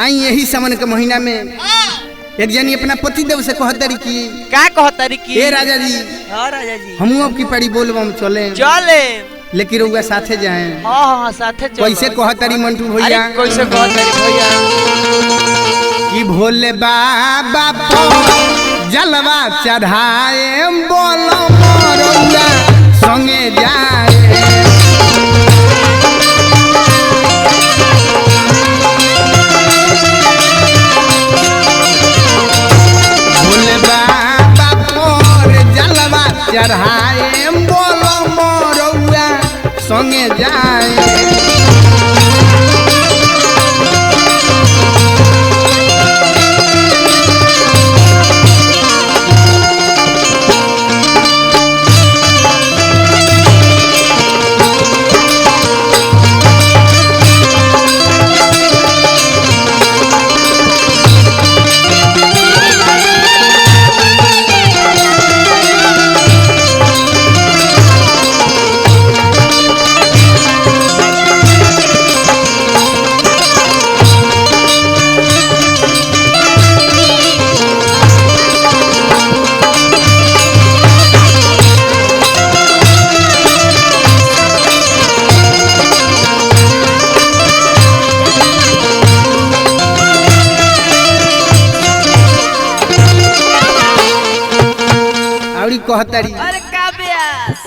आई यही सावन के महीना में एक जनी अपना पति देव से कहत तारी कि का कहतारी की? ए राजा जी, हाँ राजा जी, हमू अब की पड़ी बोलबम चले, चले, लेकिन रउआ साथे जाए। हाँ हाँ साथे चलो। कैसे कहतारी मंटू भैया? अरे कैसे कहतारी भैया? कि भोले बाबा पर जलवा चढ़ाए, बोलो मोरौआ संगे जाए। भोले बाबा पर जलवा चढ़ाए, बोलो मोरौआ संगे जाए। आवड़ी कहतारी, अरे का ब्यास,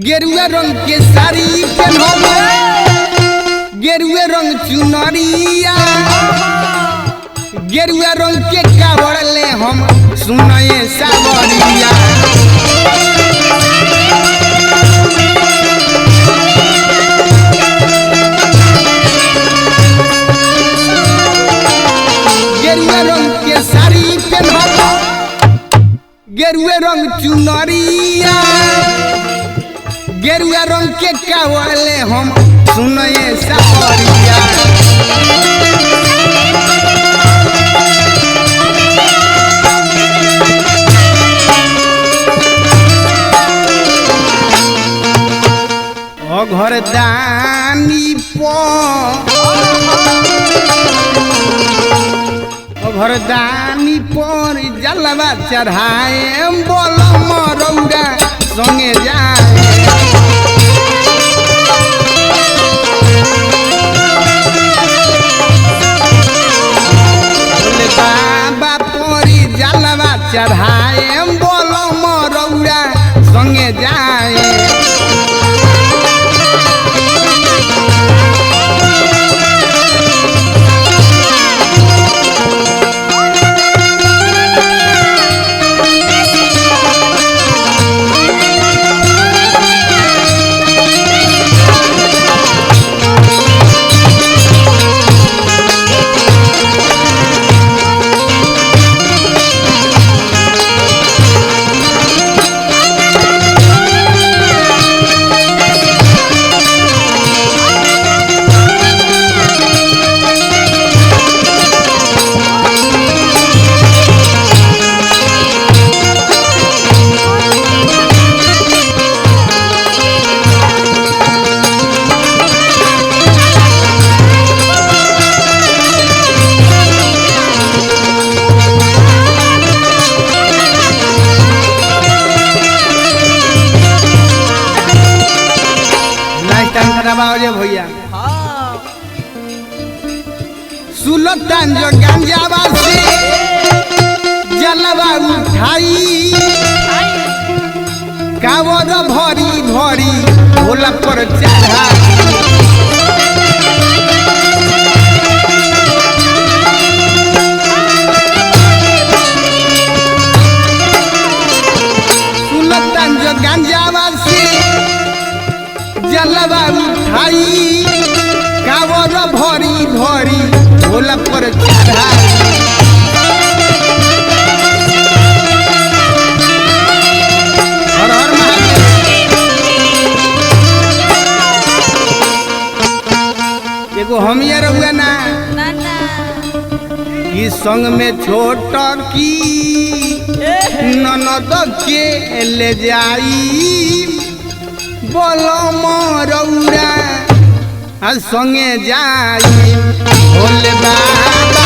गेरुआ रंग के साड़ी पहनब, गेरुआ रंग चुनरिया, गेरुआ रंग के कावड़ ले हम सुनए सावरिया। गेरुआ रंग के साड़ी पहनब, गेरुआ रंग चुनरिया, गेरुआ रंग के कावले हम सुनए सावरिया। ओ घर दानी पर, पर जलवा चढ़ाए, बोलो मरौरा संगे जाए। बोले बाबा परी जलवा चढ़ाए, बोलो मरौरा संगे जाए। लास्ट टाइम खराब हो जाए भैया। हाँ सुलतान जो गांजावा से जलवा उठाई, कावर भरी भरी भोला पर चढ़ा। सुलतान जो गांजावा से जलवा उठाई, कावर भरी भरी भोला पर चढ़ा। हर हर महादेव। एगो हम ये रहुआ ना ना ना कि संग में छोट की ननद के ले जाई, बोलो मरौरा आ संगे जाई भोले बाबा।